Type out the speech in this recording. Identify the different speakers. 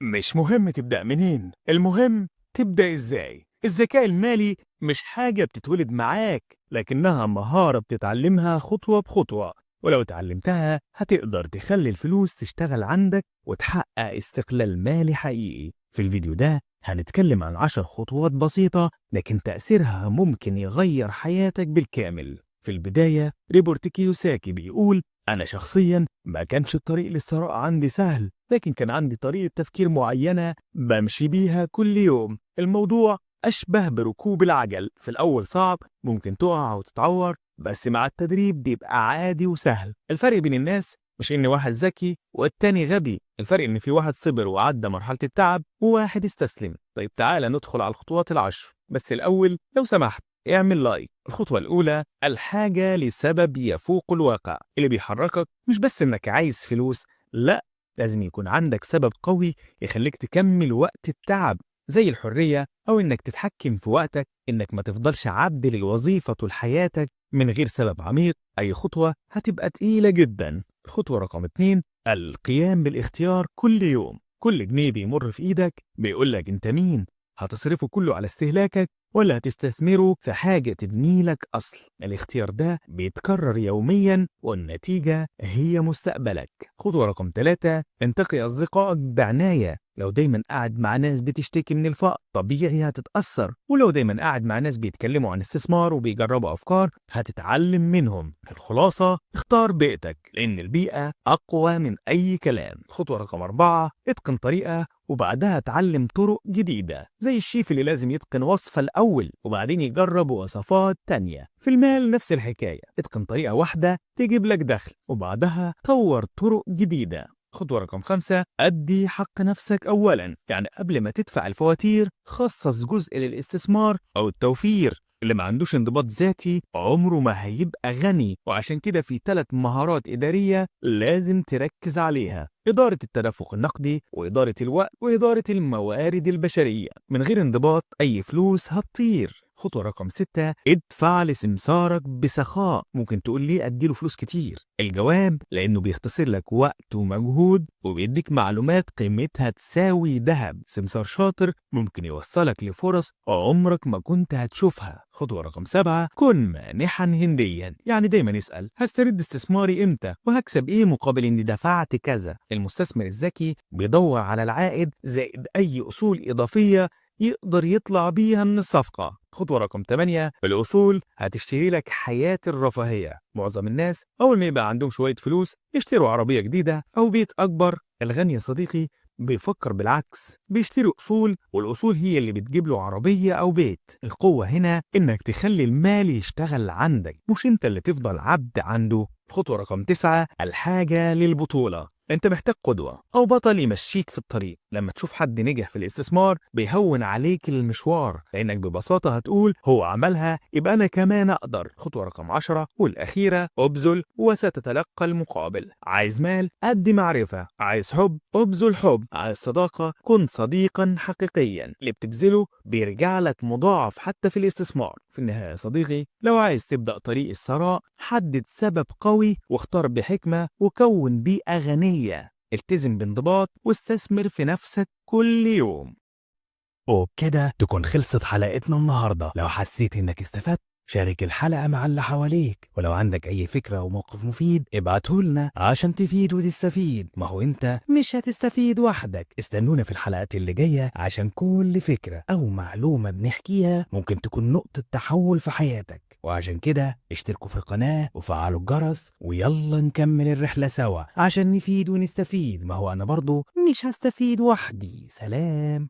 Speaker 1: مش مهم تبدأ منين، المهم تبدأ إزاي. الذكاء المالي مش حاجة بتتولد معاك، لكنها مهارة بتتعلمها خطوة بخطوة، ولو اتعلمتها هتقدر تخلي الفلوس تشتغل عندك وتحقق استقلال مالي حقيقي. في الفيديو ده هنتكلم عن 10 خطوات بسيطة لكن تأثيرها ممكن يغير حياتك بالكامل. في البداية روبرت كيوساكي بيقول: أنا شخصياً ما كانش الطريق للثراء عندي سهل، لكن كان عندي طريقة تفكير معينة بمشي بيها كل يوم. الموضوع أشبه بركوب العجل، في الأول صعب، ممكن تقع وتتعور، بس مع التدريب بيبقى عادي وسهل. الفرق بين الناس مش إن واحد ذكي والتاني غبي، الفرق إن في واحد صبر وعدى مرحلة التعب وواحد استسلم. طيب تعالى ندخل على الخطوات 10، بس الأول لو سمحت اعمل لايك. الخطوة الأولى: الحاجة لسبب يفوق الواقع. اللي بيحركك مش بس إنك عايز فلوس، لا، لازم يكون عندك سبب قوي يخليك تكمل وقت التعب، زي الحرية أو إنك تتحكم في وقتك، إنك ما تفضلش عبد للوظيفة طول حياتك من غير سبب عميق. أي خطوة هتبقى تقيلة جدا. الخطوة رقم 2: القيام بالاختيار كل يوم. كل جنيه بيمر في إيدك بيقولك أنت مين، هتصرفه كله على استهلاكك ولا هتستثمره في حاجة تبني لك أصل. الاختيار ده بيتكرر يوميا والنتيجة هي مستقبلك. خطوة رقم 3: انتقي أصدقائك بعناية. لو دايما قاعد مع ناس بتشتكي من الفقر طبيعي هتتأثر، ولو دايما قاعد مع ناس بيتكلموا عن استثمار وبيجربوا أفكار هتتعلم منهم. الخلاصة: اختار بيئتك، لأن البيئة أقوى من أي كلام. خطوة رقم 4: اتقن طريقة وبعدها اتعلم طرق جديدة، زي الشيف اللي لازم يتقن وصفة الأول وبعدين يجرب وصفات تانية. في المال نفس الحكاية، اتقن طريقة واحدة تجيب لك دخل وبعدها طور طرق جديدة. خطوة رقم 5: أدي حق نفسك أولاً، يعني قبل ما تدفع الفواتير خصص جزء للاستثمار أو التوفير. اللي ما عندوش انضباط ذاتي عمره ما هيبقى غني، وعشان كده في 3 مهارات إدارية لازم تركز عليها: إدارة التدفق النقدي، وإدارة الوقت، وإدارة الموارد البشرية. من غير انضباط أي فلوس هتطير. خطوة رقم 6: ادفع لسمسارك بسخاء. ممكن تقول ليه أديله فلوس كتير؟ الجواب: لأنه بيختصر لك وقت ومجهود وبيديك معلومات قيمتها تساوي ذهب. سمسار شاطر ممكن يوصلك لفرص عمرك ما كنت هتشوفها. خطوة رقم 7: كن مانحا هنديا، يعني دايما اسأل: هسترد استثماري امتى؟ وهكسب ايه مقابل اني دفعت كذا؟ المستثمر الذكي بيدور على العائد زائد أي أصول إضافية يقدر يطلع بيها من الصفقة. خطوة رقم 8: الأصول هتشتري لك حياة الرفاهية. معظم الناس أول ما يبقى عندهم شوية فلوس يشتروا عربية جديدة أو بيت أكبر. الغني يا صديقي بيفكر بالعكس، بيشتري أصول، والأصول هي اللي بتجيب له عربية أو بيت. القوة هنا إنك تخلي المال يشتغل عندك، مش أنت اللي تفضل عبد عنده. خطوة رقم 9: الحاجة للبطولة. أنت محتاج قدوة أو بطل يمشيك في الطريق. لما تشوف حد نجح في الاستثمار بيهون عليك المشوار، لأنك ببساطة هتقول هو عملها يبقى أنا كمان أقدر. خطوة رقم 10 والأخيرة: ابذل وستتلقى المقابل. عايز مال؟ أدي معرفة. عايز حب؟ ابذل حب. عايز صداقة؟ كن صديقا حقيقيا. اللي بتبذله بيرجع لك مضاعف حتى في الاستثمار. في النهاية يا صديقي، لو عايز تبدأ طريق الثراء حدد سبب قوي واختار بحكمة وكون بيئة غنية، التزم بانضباط واستثمر في نفسك كل يوم.
Speaker 2: وبكده تكون خلصت حلقتنا النهاردة. لو حسيت انك استفدت شارك الحلقة مع اللي حواليك، ولو عندك أي فكرة أو موقف مفيد ابعتهولنا عشان تفيد وتستفيد. ما هو أنت مش هتستفيد وحدك. استنونا في الحلقات اللي جاية عشان كل فكرة أو معلومة بنحكيها ممكن تكون نقطة تحول في حياتك. وعشان كده اشتركوا في القناة وفعلوا الجرس، ويلا نكمل الرحلة سوا عشان نفيد ونستفيد. ما هو أنا برضو مش هستفيد وحدي. سلام.